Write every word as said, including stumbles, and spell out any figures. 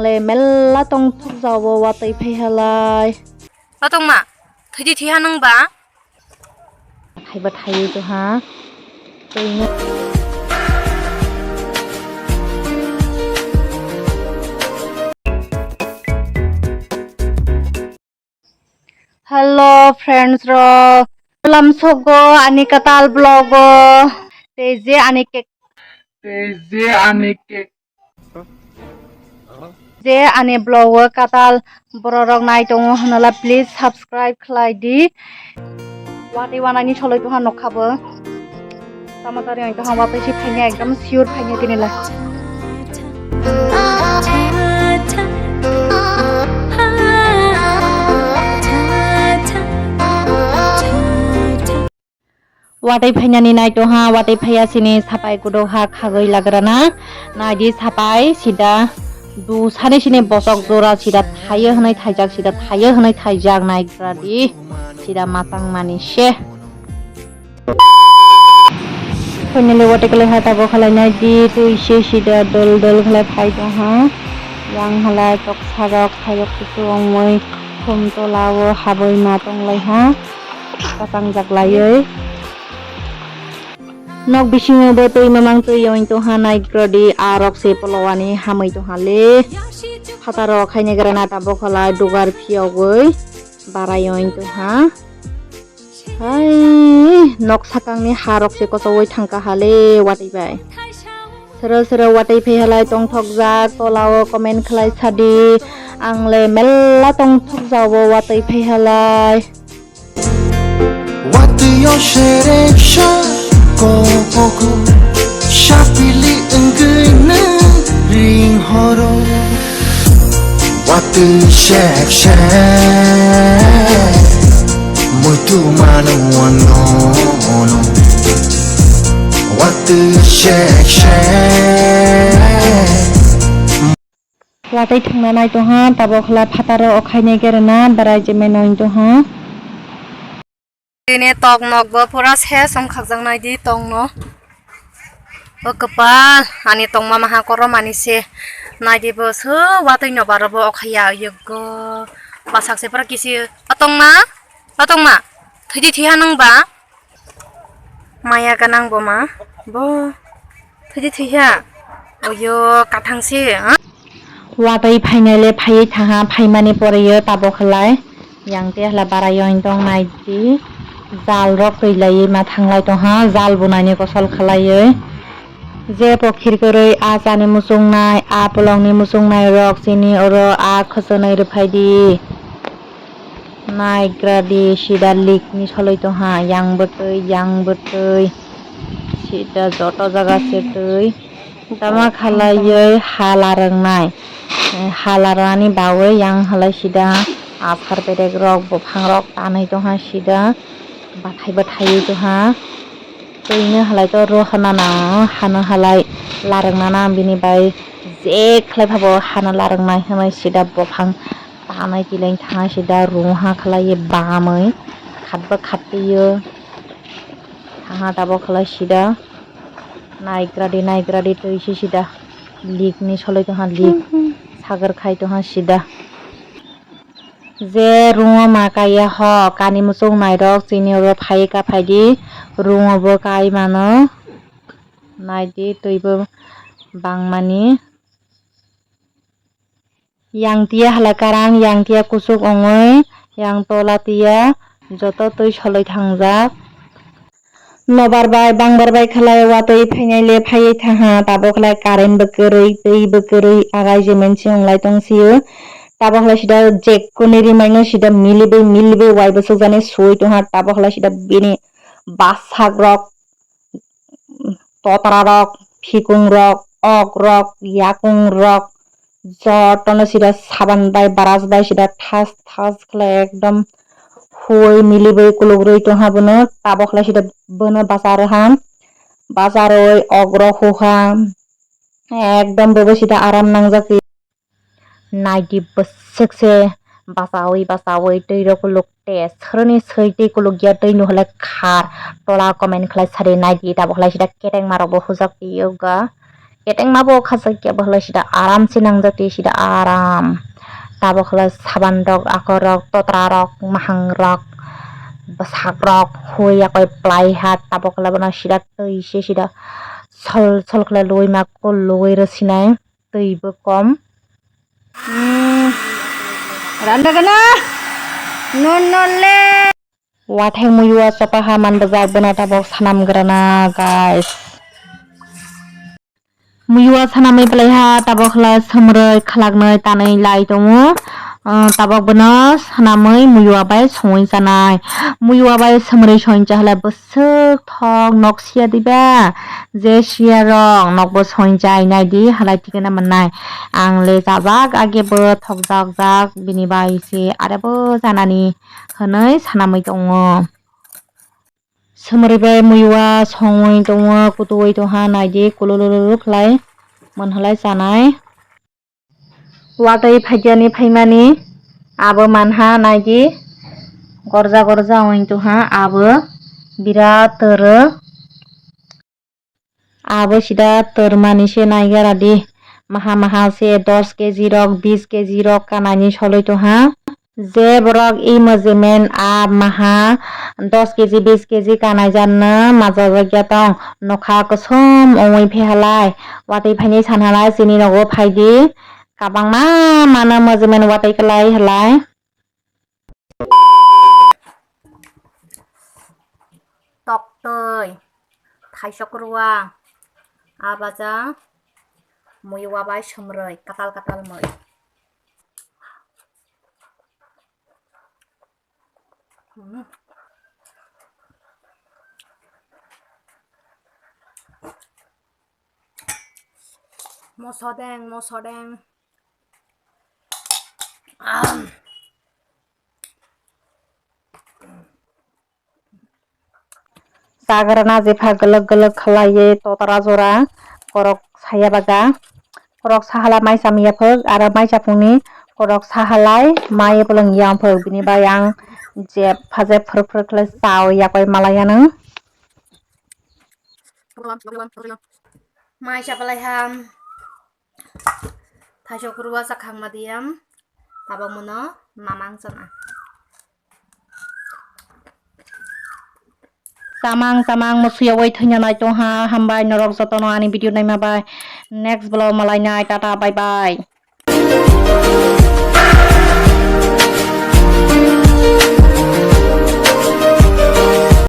Le mela tong thok jao watwi phai halai. Atongma, thwidi thiha nang ba? Thaiba thaiwi to ha. Twino. Hello friends rok, lamsogo ani katal vlog o, tei je ani ke-, tei je ani ke-, je ani vlog o katal borok rok nai tongo hwnala please subscribe khlai di. Watwi wanaini soloi tongha nokha bo. Tamo tari ang kaham watwi si phaini ekdom sure phaini tini lai. Watwi phainani naito ha, watwi phaiya sini sapai kudo ha khagwi lagrana. Naidi sapai sida du sani sini bosok jora sida thayo hwnwi thaijak, sida thayo hwnwi thaijak naigradi sida matang mani se. Finally, watercolor ha tabok halai nai di, twi se sida dol dol khlai phai tong ha. Yang halai toksa rok phai rok kusu ongmoi khum tola o haboi ma tong lai ha. Kasang jak laioi. Nok bisingo bo twi mamang twi yong tong ha nai grodi a rok se polowani hamoi tong ha le. Phataro khaini gra na tabok halai dugar phiyogoi barai yong tong ha. Hai, nok sakangni harok se kochowoi thangka hale watwi bai. Sero sero watwi phai halai tongthokjak, tolao comment khlai sadi. Ang le mela tongthokjao watwi phai halai. Watwi o serek sa kopogo, sapili wngwi nw ring horo. Watwi sek sek muitu mano wano ono. Watwi sek sek. Watwi thangna nai tongha, tabok hwla phataro okhaini gerena berai jemeno wng tongha. Tini tok nok bo pura ses wng khakjak nai di tong no. O kwpal ani tongma maha korom ani se nai di bo so watwi no baro bo okhaya yego basak se pura kisi atongma atongma thwidi thiha nang ba maya ganang bo ma bo. Thwidi thwiha. Oyo, kathang se, ha? Watwi phainai le phaiwi thaha, phaimani pore yo tabok halai. Yang te hala bara yoin tong nai di. Jal rok twi laiwi ma thanglai tongha, jal bo naini kosol khalaiwi. Je pokhir kwrwi a chani muchung nai, a polong ni muchung nai rok chini oro a khwchwnwi rwphai di. Naigra di sida lik ni soloi tongha, yang bwtwi, yang bwtwi. Sida joto jaga se twi. Tama khalaiwi hala rwngnai. Hala rwnani bagwi yang halai sida asar bedek rok, buphang rok tanwi tongha sida. Bathai bathaiwi tongha. Twino halai to rw hana na, hano halai larwk nana bini bai je khlai phabo hano larwk nai hwnwi sida buphang tanwi kileng thangwi sida rungha khlaiwi bamwi khatba khattwi o thangha tabok khlai sida naigra di naigra di twi se sida lik ni soloi tongha lik sagor khai tongha sida. Je room o ma kaiya ho, kani muchung nairok chini oro phai ka phaidi, room o bo kai mano, naidi twi bo bangmani. Yang tiya hala karan, yang tiya kuchuk ongoi, yang tola tiya joto twi soloi thangjak. Nobar bai bangbar bai khlai watwi phainai le phaiwi thaha, tabok khlai current bo kwrwi, twi bo kwrwi, agai je mensi wnglai tong sio. Tabok khlai sida jekkuni rimaino sida milibwi milibwi wai bwswk jani sui tongha, tabok khlai sida bini basak rok, totra rok, phikung rok, ok rok, yakung rok, jotono sida saban bai brush bai sida thas thas khlai ekdom huwi milibwi kulugrwi tongha bono. Tabok khlai sida bono bachar ham, bacharwi ok rok huha ekdom bobo sida aram nangjak. Naidi bwswk se bachawi bachawi twi rok kuluk te srwni swi twi kuluk ya twi nuhole khar tola comment khlai sari naidi tabok khlai sida ketengma rok bo hujak twi yoga. Ketengma bo khachak ya bo khlai sida aram se nangjak twi sida aram. Tabok khlai saban rok, akhor rok, totra rok, mahang rok, bwsak rok, hui yakoi plai ha. Tabok khlai bono sida twi se sida sol sol khlai lui ma kol lui rw sinai twi bo kom. Hmm. Randa gana. Non non le. Wathai muiwa chopaha manbajak bwna tabok sanam grana, guys. Muiwa sanamwi belaiha tabok khlai swmrwi khlaknwi tanwi lai tongo. Ah, tabok bwno sanamwi muiwa bai songwi chanai. Muiwa bai swmrwi songwi chahalai bwswk thok nok siya diba? Je siya rok nokbo songwi chai naidi halai tikena mannai. Ang le chajak age bo thokjak jak bini bai se arebo chanani hwnwi sanamwi tongo. Swmrwi bai muiwa songwi tongo, kutuwi tongha naidi kulululu khlai manhalai chanai. Watwi phaikani phaimani abo manha naidi gorja gorja wng tongha abo birat toro. Abo sida tormani se naigaradi. Maha maha se dos keji rok, bis keji rok kanani soloi tongha. Je borok i mojemen a maha dos keji, bis keji kanai janna majajak ya tong, nokha kosom ongoi phehalai. Watwi phaini sanhalai, chini nogo phaidi. Kabangma mano mojemen watwi kwlai halai. Toktwi, thaisok rua, abaja, muiwa bai swmrwi, katal katal mwi. Hmm. Mosodeng, mosodeng. Ah. Chagrana jepha gwlwk gwlwk khlaiwi totra jora korok saya baga. Korok sahala mai cham yaphwk, aro mai chapungni korok sahalai mai bolong yang phwk. Bini bai ang jepha je phwrwk phwrwk khlai chao yakoi malai anw. Mai chapalai ham. Thaisok rua chakhang ma diyam, tabok mono mamang chana. Chamang chamang musuya wai thwina nai tongha, hambai norok jotono ani video naima bai. Next vlog malai nai, tata, bye bye.